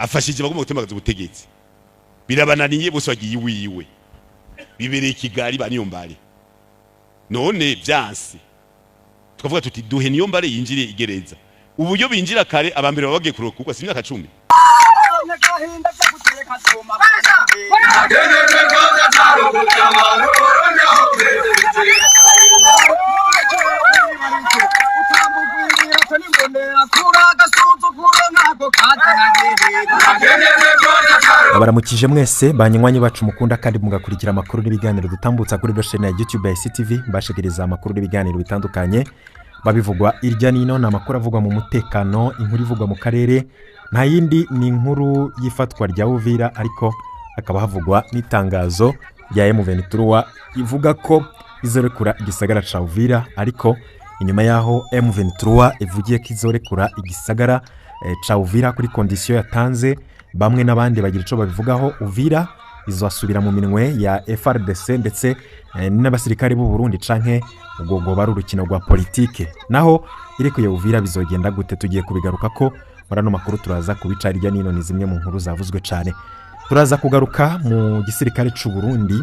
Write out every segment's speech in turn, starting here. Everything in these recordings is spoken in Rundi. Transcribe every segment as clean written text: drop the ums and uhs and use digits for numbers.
Afashije bagomba gutembagaza ubutegetsi, birabananiye, bose bagiye iwiwe, bibereye Kigali ba Niyombare. None vyanse, tukavuga tuti duhe Niyombare yinjire igereza. Uburyo binjira kare, abambere baba bagiye kurokurwa, si imyaka 10. Baramukije mwese banywanyi bacu mukunda kandi mugakurikira amakuru n'ibiganiro dutambutsa kuri chaîne ya YouTube ya CTV. Mbashikiriza amakuru n'ibiganiro bitandukanye babivugwa irya nino, ni amakuru avugwa mu mutekano, inkuru ivugwa mu karere, nta yindi ni inkuru y'ifatwa rya Uvira, ariko hakaba havugwa n'itangazo rya M23 ivuga ko izorekura igisagara ca Uvira. Ariko inyuma yaho M23 ivugiye ko izorekura igisagara ca Uvira kuri condition yatanze, bamwe n'abandi bagira ico babivugaho. Uvira izasubira mu minwe ya FRDC ndetse n'abasirikare b'u Burundi, canke ubwo ngo bari urukino rwa politike? Naho irekuye Uvira bizogenda gute? Tugiye kubigaruka ko muri ano makuru, turaza kubica irya nino. Ni zimwe mu nkuru zavuzwe cane. Turaza kugaruka mu gisirikare c'u Burundi.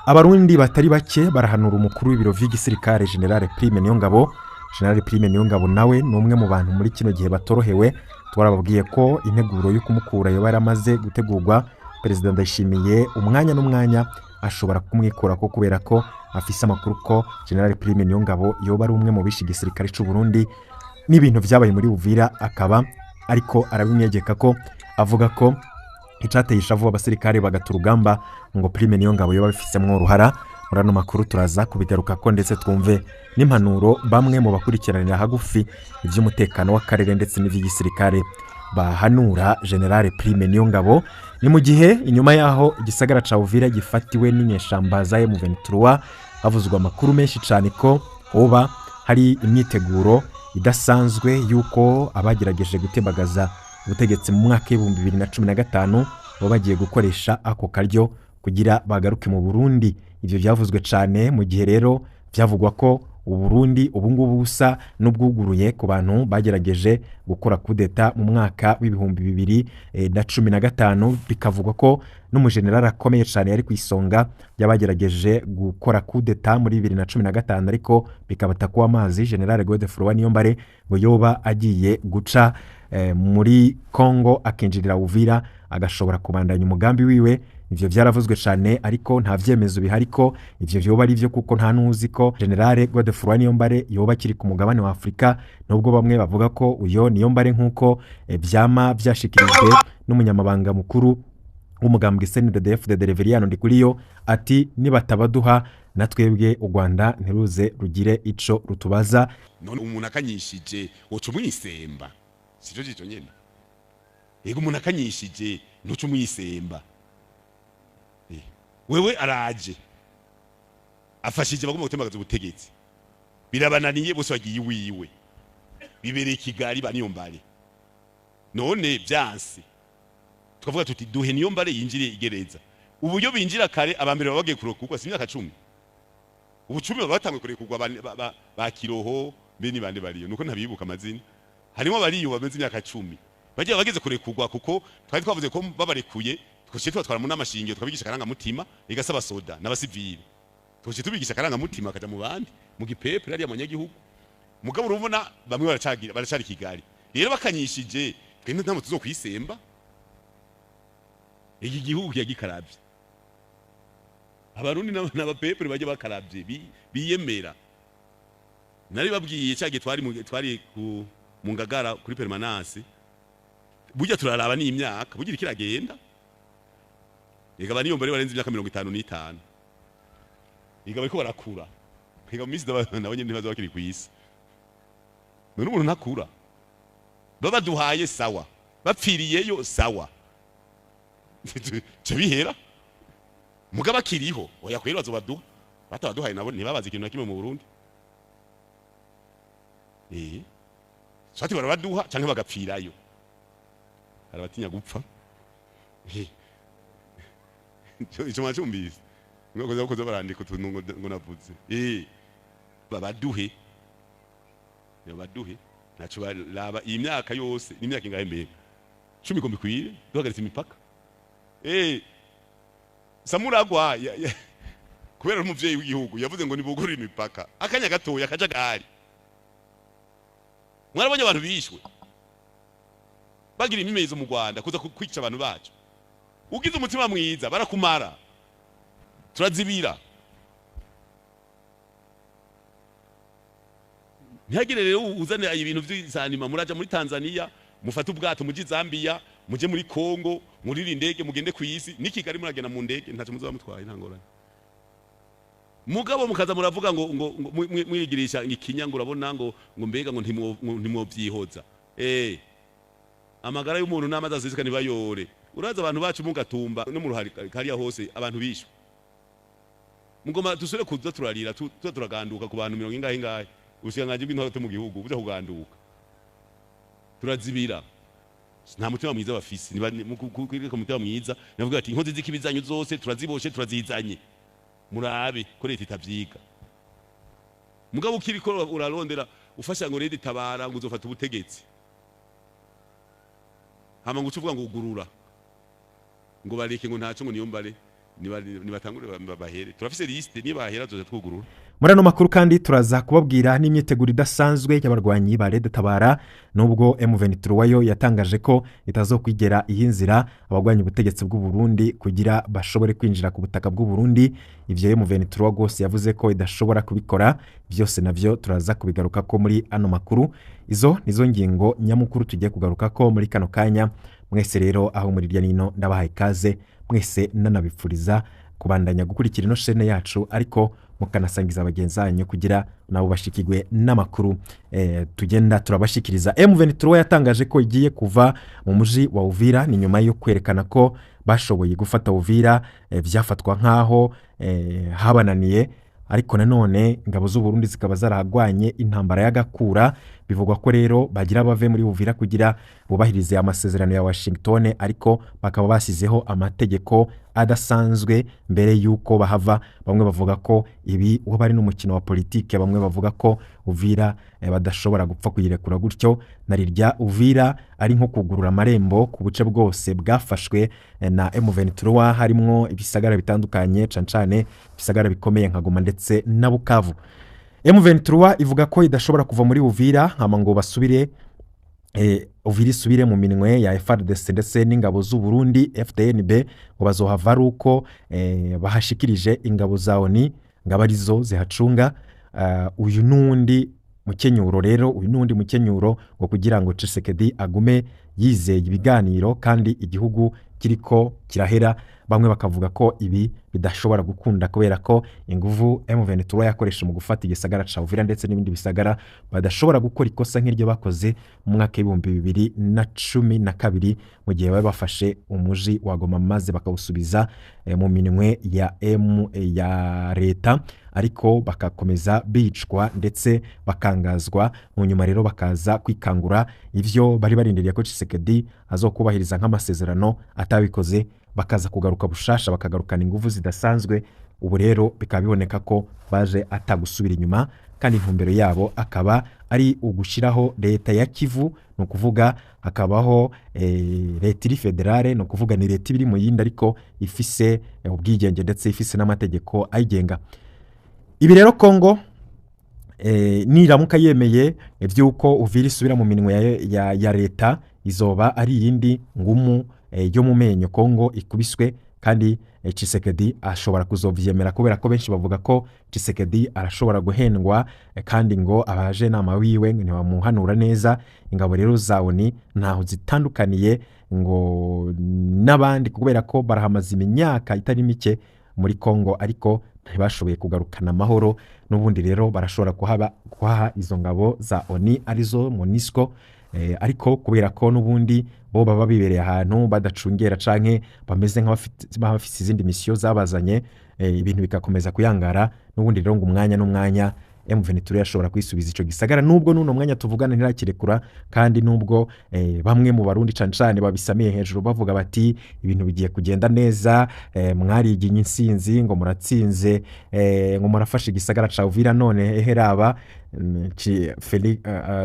Abarundi batari bake barahanura umukuru w'ibiro vy'igisirikare, General Prime Niyongabo. General Prime Niyongabo nawe ni umwe mu bantu muri kino gihe batorohewe. Twarababwiye ko integuro yo kumukura yoba yaramaze gutegurwa. Perezida Ndayishimiye umwanya n'umwanya ashobora kumwikura ko, kubera ko afise amakuru ko General Prime Niyongabo yoba ari umwe mu bishe igisirikare c'u Burundi n'ibintu vyabaye muri Uvira, akaba ariko arabimwegeka ko avuga ko icateye ishavu abasirikare bagata urugamba ngo Prime Niyongabo yoba abifisemwo uruhara. Muri ano makuru turaza kubigaruka ko, ndetse twumve n'impanuro bamwe mu bakurikiranira hagufi ivy'umutekano w'akarere ndetse n'ivy'igisirikare bahanura General Prime Niyongabo. Ni mu gihe inyuma yaho igisagara ca Uvira gifatiwe n'inyeshamba za M23, havuzwe amakuru menshi cyane ko hoba hari imyiteguro idasanzwe y'uko abagerageje gutembagaza ubutegetsi mu mwaka w'2015 baba bagiye gukoresha ako karyo kugira bagaruke mu Burundi. Ivyo byavuzwe cyane mu gihe rero byavugwa ko Uburundi ubu ngubu busa n'ubwuguruye ku bantu bagerageje gukora kudeta mu mwaka w'2015. Bikavugwa ko n'umujenerali akomeye cyane yari ku isonga y'abagerageje gukora kudeta muri 2015, ariko bikabata kuba amazi, General Godefroid Niyombare, ngo yoba agiye guca muri Congo akinjirira Uvira, agashobora kubandanya umugambi wiwe. Ivyo vyaravuzwe cyane, ariko nta vyemezo bihari ko ivyo vyoba ari vyo, kuko nta nuzi ko General Godefroid Niyombare yoba akiri ku mugabane wa Afrika, nubwo bamwe bavuga ko uyo Niyombare, nkuko vyama vyashikirijwe n'umunyamabanga mukuru w'umugambwe CNDD-FDD Reveriyano Ndikuriyo, ati nibatabaduha na twebwe u Rwanda ntiruze rugire ico rutubaza. None umuntu akanyishije woca umwisemba? Sico cico nyene? Yego, umuntu akanyishije ntuca umwisemba. Wewe araje afashije bagomba gutembagaza ubutegetsi, birabananiye, bose bagiye iwiwe, bibereye Kigali ba Niyombare. None vyanse, tukavuga tuti duhe Niyombare yinjire igereza. Uburyo binjira kare, abambere baba bagiye kurokurwa, si imyaka 10. Ubu 10 baba batanguye kurekurwa, ba Kiroho mbe ni bande bariyo, nuko ntabibuka amazina. Harimo bariyo bamaze imyaka 10 bagiye bageze kurekurwa, kuko twari twavuze ko babarekuye twose tubatwara mu nama shingiro, tukabigisha akarangamutima, igasaba soda n'abasivili, twose tubigisha akarangamutima kaja mu bandi mu gipepe hariya mu nyagihugu. Mugabo urabona bamwe baracagira, baracari Kigali. Rero bakanyishije, twende, ntabwo tuzokwisemba. Iki gihugu yagikaravye Abarundi n'abapepere bajya bakaravye biyemera. Nari babwiye cyagiye twari mu Ngagara kuri permanence, burya turaraba ni imyaka burya iriko iragenda. Ega baniyo mbere barenze imyaka 55, ega bariko barakura. Ega mu minsi nabo nyene ntibaza bakiri kw'isi. None umuntu ntakura? Babaduhaye sawa, bapfiriyeyo sawa, ca bihera. Mugabo akiriho, oya kwera, bazobaduha. Batabaduhaye nabo ntibabaze ikintu na kimwe mu Burundi. Swati barabaduha canke bagapfirayo. Hari abatinya gupfa. Ico mwacumbise ngo koza barandika utuntu ngo navuze babaduhe, babaduhe, ntaco baraba. Iyi myaka yose ni imyaka ingahe mbega? 10 igomba ikwire duhagaritse imipaka. Samuragwa kubera ari umuvyeyi w'igihugu yavuze ngo nibugurure imipaka akanya gatoya akajagari. Mwarabonye abantu bishwe bagira imimezo mu Rwanda kuza kwica abantu bacu. Ugize umutima mwiza barakumara, turazibira. Ntihagire rero uzane ibintu vy'izanima, muraja muri Tanzania mufate ubwato muje Zambia, muje muri Congo, muriri indege mugende ku isi. Ni Kigali muragenda mu ndege ntaco muzoba mutwaye, nta ngorane. Mugabo mukaza muravuga ngo mwigirisha ikinya ngo urabona ngo mbega ngo ntimwovyihoza. Amagara y'umuntu n'amazi aseseka ntibayore. Uraza abantu bacu mu Gatumba no mu Ruhari kariya hose abantu bishwe. Mugoma dusubire kuza turarira tuza turaganduka ku bantu mirongo ingahe ingahe. Ubushikiranganji bw'intwaro mu gihugu buja kuganduka. Turazibira. Nta mutima mwiza bafise. Niba kwireka umutima mwiza navuga ati inkozi z'ikibizanyo zose turaziboshe turazizanye. Murabe ko leta itavyiga. Mugabo ukiriko urarondera ufasha ngo leta itabara ngo uzofata ubutegetsi. Hama ngo ucuvuga ngo ugurura. Ngo bareke ngo ntaco ngo niyo mbare nibatangure bahere. Turafise liste niba bahera tuza twugurura. Muri ano makuru kandi turaza kubabwira n'imyiteguro idasanzwe y'abarwanyi ba Red Tabara, nubwo M23 yo yatangaje ko itazokwigera iyinzira abagwanya ubutegetsi bw'u Burundi kugira bashobore kwinjira ku butaka bw'u Burundi. Ivyo M23 gose yavuze ko idashobora kubikora. Byose navyo turaza kubigaruka ko muri ano makuru. Izo nizo ngingo nyamukuru tugiye kugaruka ko muri kano kanya. Mwese rero aho muri irya nino ndabahaye ikaze mwese, nanabipfuriza kubandanya gukurikira ino shene yacu, ariko mukanasangiza bagenzi banyu kugira nabo bashikigwe n'amakuru tugenda turabashikiriza. M23 yatangaje ko igiye kuva mu muji wa Uvira, ni nyuma yo kwerekana ko bashoboye gufata Uvira, vyafatwa nkaho habananiye, ariko nanone ingabo z'u Burundi zikaba zarahagwanye intambara y'agakura. Bivugwa ko rero bagira bave muri Uvira kugira bubahirize amasezerano ya Washington, ariko bakaba basizeho amategeko adasanzwe mbere yuko bahava. Bamwe bavuga ko ibi uwo bari n'umukino wa politike, bamwe bavuga ko Uvira badashobora gupfa kuyirekura gutyo. Narirya Uvira ari nko kugurura amarembo ku buce bwose bwafashwe na M23, harimwo ibisagara bitandukanye, cancane ibisagara bikomeye nka Goma ndetse na Bukavu. M23 ivuga ko idashobora kuva muri Uvira hama ngo basubire Uvira isubire mu minwe ya FARDC ndetse n'ingabo z'u Burundi FDNB, ngo bazohava ari uko bahashikirije ingabo za ONU ngaba arizo zihacunga. Uyu nundi mukenyuro rero, uyu nundi mukenyuro ngo kugira ngo Tshisekedi agume yizeye ibiganiro kandi igihugu kiriko kirahera. Bamwe bakavuga ko ibi bidashobora gukunda kubera ko inguvu M23 yakoresha mu gufata igisagara ca Uvira ndetse n'ibindi bisagara badashobora gukora ikosa nk'iryo bakoze mu mwaka 2012 mu gihe bari bafashe umuji wa Goma maze bakawusubiza mu minwe ya ya leta, ariko bakakomeza bicwa ndetse bakangazwa. Mu nyuma rero bakaza kwikangura ivyo bari barindiriye ko Tshisekedi azokubahiriza nk'amasezerano atabikoze, bakaza kugaruka bushasha bakagarukana inguvu zidasanzwe. Ubu rero bikaba biboneka ko baje atagusubira inyuma, kandi intumbero yabo akaba ari ugushiraho leta ya Kivu, ni ukuvuga hakabaho leta iri federale, ni ukuvuga ni leta ibiri mu yindi ariko ifise ubwigenge ndetse ifise n'amategeko ayigenga. Ibi rero Kongo niramuka yemeye ivyuko Uvira isubira mu minwe ya leta, izoba ari iyindi ngumu yo mu menyo Kongo ikubiswe, kandi Tshisekedi ashobora kuzovyemera kubera ko benshi bavuga ko Tshisekedi arashobora guhendwa, kandi ngo abaje nama wiwe ntibamuhanura neza. Ingabo rero za ONU ntaho zitandukaniye ngo n'abandi kubera ko barahamaze imyaka itari mike muri Kongo, ariko ntibashoboye kugarukana amahoro. N'ubundi rero barashobora kuhaha izo ngabo za ONU arizo MONUSCO, ariko kubera ko n'ubundi bo baba bibereye ahantu badacungera canke bameze nk'abafite izindi misiyo zabazanye, ibintu bikakomeza kuyangara. N'ubundi rero ngo umwanya n'umwanya M23 yashobora kwisubiza ico gisagara, nubwo nuno mwanya tuvugana ntirakirekura, kandi nubwo bamwe mu Barundi cane cane babisamiye hejuru bavuga bati ibintu bigiye kugenda neza, mwariginye insinzi ngo muratsinze, ngo murafashe igisagara ca Uvira, none eheraba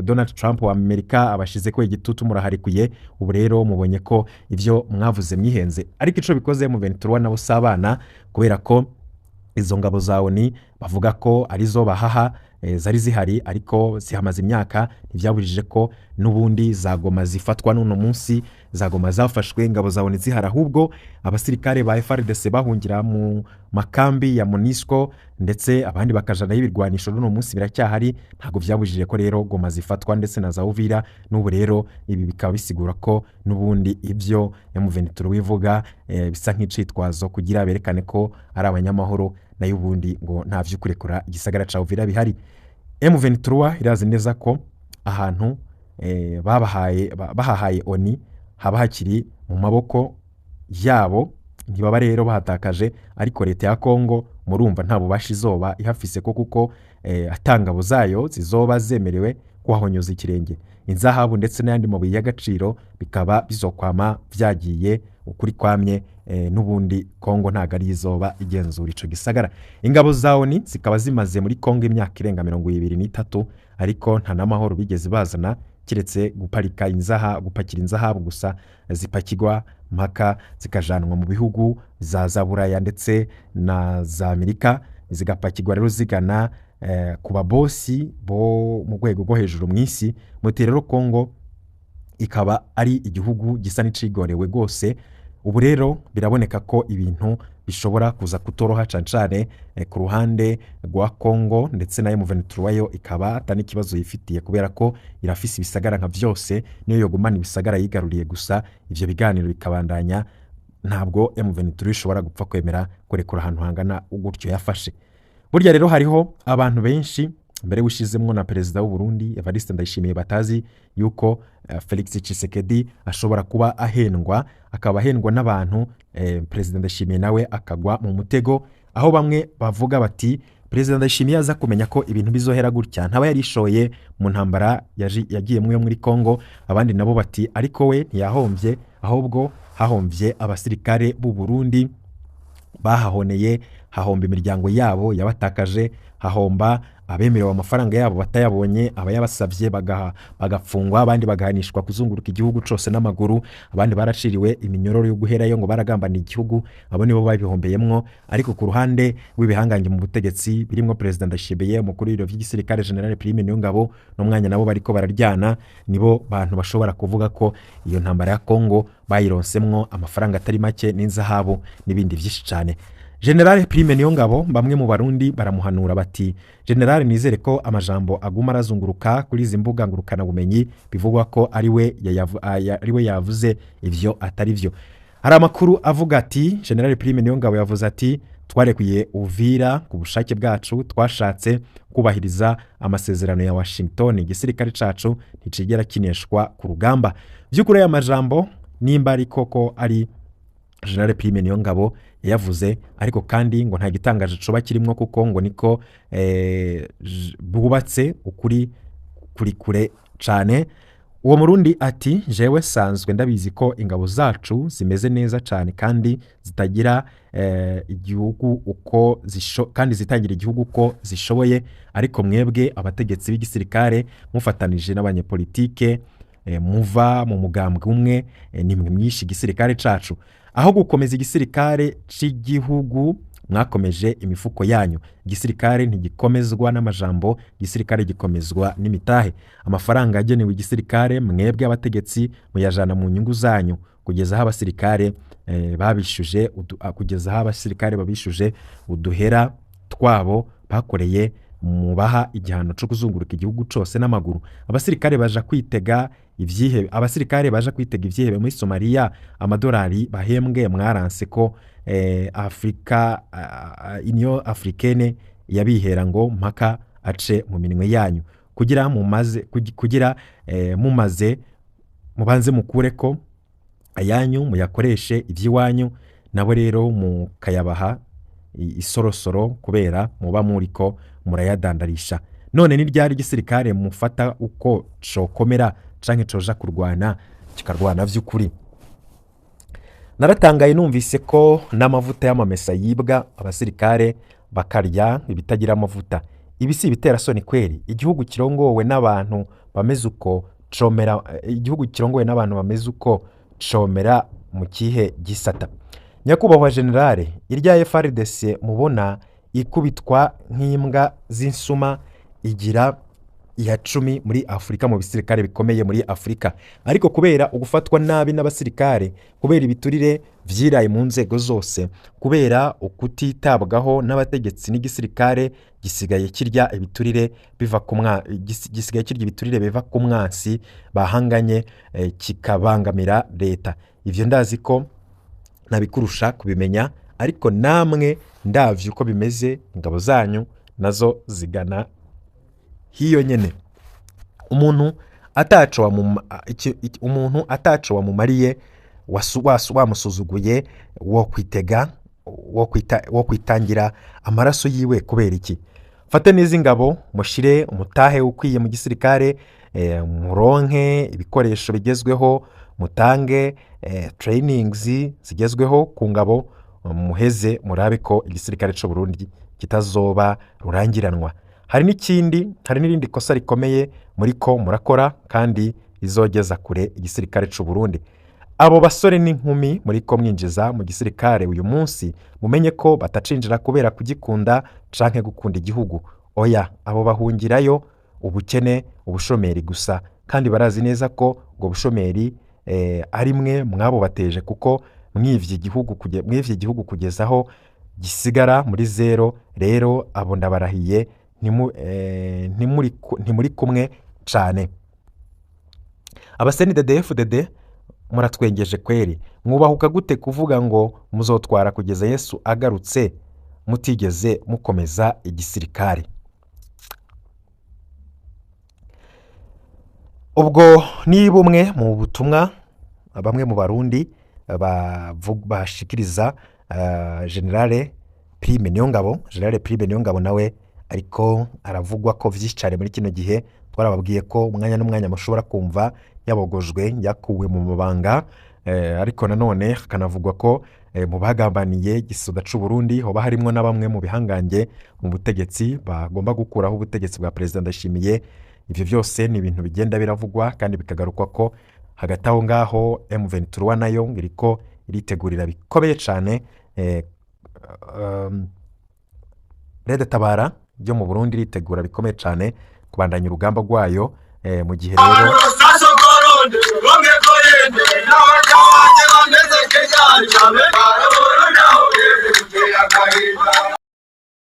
Donald Trump wa Amerika abashize ko igitutu muraharikuye. Ubu rero mubonye ko ivyo mwavuze mwihenze. Ariko ico bikoze M23 nabo sabana, kubera ko izo ngabo za ONU bavuga ko arizo bahaha zari zihari ariko zihamaze imyaka, ntibyabujije ko n'ubundi zagoma zifatwa. N'uno munsi zagoma zafashwe ingabo za ONU zihari, ahubwo abasirikare ba FARDC bahungira mu makambi ya MONUSCO ndetse abandi bakajana y'ibirwanisho, n'uno munsi biracyahari. Ntabwo byabujije ko rero Goma zifatwa ndetse na za Uvira. N'ubu rero ibi bikaba bisigura ko n'ubundi ibyo M23 bivuga bisa nk'icitwazo kugira berekane ko ari abanyamahoro, nayo ubundi ngo nta vy'ukurekura igisagara ca Uvira bihari. M23 irazi neza ko ahantu babahaye bahahaye ONU haba hakiri mu maboko yabo, ntibaba rero bahatakaje. Ariko leta ya Kongo murumva nta bubasha izoba ihafise ko, kuko atangabo zayo zizoba zemerewe kuhahonyoza ikirenge. Inzahabu ndetse n'ayandi mabuye y'agaciro bikaba bizokwama vyagiye ukuri kwamye. N'ubundi Kongo ntago ari izoba igenzura ico gisagara. Ingabo za ONU zikaba zimaze muri Kongo imyaka irenga 23, ariko nta n'amahoro bigeze bazana, kiretse guparika inzaha gupakira inzahabu gusa zipakirwa mpaka zikajanwa mu bihugu za Buraya ndetse na za Amerika, zigapakirwa rero zigana ku babosi bo mu rwego rwo hejuru mu isi. Muti rero Kongo ikaba ari igihugu gisa n'icigorewe rwose. Ubu rero biraboneka ko ibintu bishobora kuza kutoroha cane cane ku ruhande rwa Kongo, ndetse na M23 yo ikaba atari ikibazo yifitiye, kubera ko irafise ibisagara nka vyose. Niyo yogumana ibisagara yigaruriye gusa, ivyo biganiro bikabandanya, ntabwo M23 ishobora gupfa kwemera kurekura ahantu hangana gutyo yafashe. Burya rero hariho abantu benshi mbere wishizemwo na perezida w'u Burundi Evariste Ndayishimiye batazi yuko Felix Tshisekedi ashobora kuba ahendwa, akaba ahendwa n'abantu, perezida Ndayishimiye nawe akagwa mu mutego, aho bamwe bavuga bati perezida Ndayishimiye aza kumenya ko ibintu bizohera gutya ntaba yarishoye mu ntambara yagiyemwo yo muri Kongo. Abandi nabo bati ariko we ntiyahombye, ahubwo hahombye abasirikare b'u Burundi bahahoneye, hahomba imiryango yabo yabatakaje, hahomba abemerewe amafaranga yabo batayabonye, abayabasavye bagafungwa, abandi bagahanishwa kuzunguruka igihugu cose n'amaguru, abandi baraciriwe iminyororo yo guherayo ngo baragambana igihugu. Abo nibo babihombeyemwo. Ariko ku ruhande w'ibihangange mu butegetsi birimwo perezida Ndayishimiye, umukuru w'ibiro vy'igisirikare General Prime Niyongabo n'umwanya nabo bariko bararyana, nibo bantu bashobora kuvuga ko iyo ntambara ya Kongo bayironsemwo amafaranga atari make n'inzahabu n'ibindi vyinshi cane. General Prime Niyongabo, bamwe mu Barundi baramuhanura bati General, nizere ko amajambo aguma arazunguruka kuri izi mbuga ngurukana bumenyi bivugwa ko ari we yavuze ivyo atari vyo. Hari amakuru avuga ati General Prime Niyongabo yavuze ati twarekuye Uvira ku bushake bwacu, twashatse kubahiriza amasezerano ya Washington, igisirikare cacu nticigera kineshwa ku rugamba. Vy'ukuri aya majambo nimba ari koko ari General Prime Niyongabo yayavuze, ariko kandi ngo nta gitangaje coba kirimwo, kuko ngo niko bubatse ukuri kuri kure cane. Uwo Murundi ati jewe sanzwe ndabizi ko ingabo zacu zimeze neza cane kandi zitagira igihugu uko kandi zitangira igihugu uko zishoboye, ariko mwebwe abategetsi b'igisirikare mufatanije n'abanyepolitike muva mu mugambwe umwe, nimwe myinshi igisirikare cacu. Aho gukomeza igisirikare c'igihugu mwakomeje imifuko yanyu. Igisirikare ntigikomezwa n'amajambo, igisirikare gikomezwa n'imitahe. Amafaranga yagenewe igisirikare mwebwe abategetsi muyajana mu nyungu zanyu, kugeza aho abasirikare babishuje kugeza aho abasirikare babishuje uduhera twabo bakoreye, mubaha igihano cyo kuzunguruka igihugu cose n'amaguru. Abasirikare baja kwitega ivyihebe, abasirikare baja kwitega ivyihebe muri Somalia, amadolari bahembwe mwaranse ko Afrika Union Africaine yabihera ngo mpaka ace mu minwe yanyu, kugira mumaze kugira mumaze mubanze mukureko ayanyu muyakoreshe ivy'iwanyu, nabo rero mukayabaha isorosoro kubera muba muriko murayadandarisha. None ni ryari igisirikare mufata uko cokomera canke coja kurwana kikarwana vy'ukuri? Naratangaye numvise ko n'amavuta y'amamesa yibwa, abasirikare bakarya ibitagira amavuta. Ibi si ibiterasoni kweri? Igihugu kirongowe n'abantu bameze uko comera, igihugu kirongowe n'abantu bameze uko comera mu kihe gisata? Nyakubahwa général, irya FARDC mubona ikubitwa nk'imbwa z'insuma igira iya 10 muri Afurika mu bisirikare bikomeye muri Afurika, ariko kubera ugufatwa nabi n'abasirikare, kubera ibiturire vyiraye mu nzego zose, kubera ukutitabwaho n'abategetsi n'igisirikare gisigaye kirya ibiturire biva ku mwa gisigaye kirya ibiturire biva ku mwansi bahanganye, kikabangamira leta. Ivyo ndazi ko ntabikurusha kubimenya, ariko namwe ndavye uko bimeze, ingabo zanyu nazo zigana hiyo nyene. Umuntu ataco umuntu ataco wamumariye, wamusuzuguye, wo kwitega wo kwitangira amaraso yiwe kubera iki? Fate neza ingabo, mushire umutahe ukwiye mu gisirikare, muronke ibikoresho bigezweho, mutange trainings zigezweho ku ngabo, muheze murabe ko igisirikare c'u Burundi kitazoba rurangiranwa. Hari n'ikindi, hari n'irindi kosa rikomeye muriko murakora kandi rizogeza kure igisirikare c'u Burundi. Abo basore n'inkumi muriko mwinjiza mu gisirikare uyu munsi, mumenye ko batacinjira kubera kugikunda canke gukunda igihugu. Oya, abo bahungirayo ubukene, ubushomeri gusa, kandi barazi neza ko ubwo bushomeri ari mwe mwabubateje, kuko mwivye igihugu kugeza aho gisigara muri zéro. Rero abo ndabarahiye, ntimuri kumwe cane. Aba CNDD-FDD muratwengeje kweri. Mwubahuka gute kuvuga ngo muzotwara kugeza Yesu agarutse mutigeze mukomeza igisirikare? Ubwo ni bumwe mu butumwa bamwe mu Barundi bashikiriza Général Prime Niyongabo. Général Prime Niyongabo nawe ariko aravugwa ko vyinshi cane muri kino gihe. Twarababwiye ko umwanya n'umwanya mushobora kumva yabogojwe, yakuwe mu mabanga, ariko nanone hakanavugwa ko mu bagambaniye igisoda c'u Burundi hoba harimwo na bamwe mu bihangange mu butegetsi bagomba gukuraho ubutegetsi bwa Perezida Ndayishimiye. Ivyo vyose ni ibintu bigenda biravugwa kandi bikagarukwa ko hagati aho ngaho M23 nayo iriko iritegurira bikomeye cane. Red Tabara ryo mu Burundi iritegura bikomeye cane kubandanya urugamba rwayo, mu gihe rero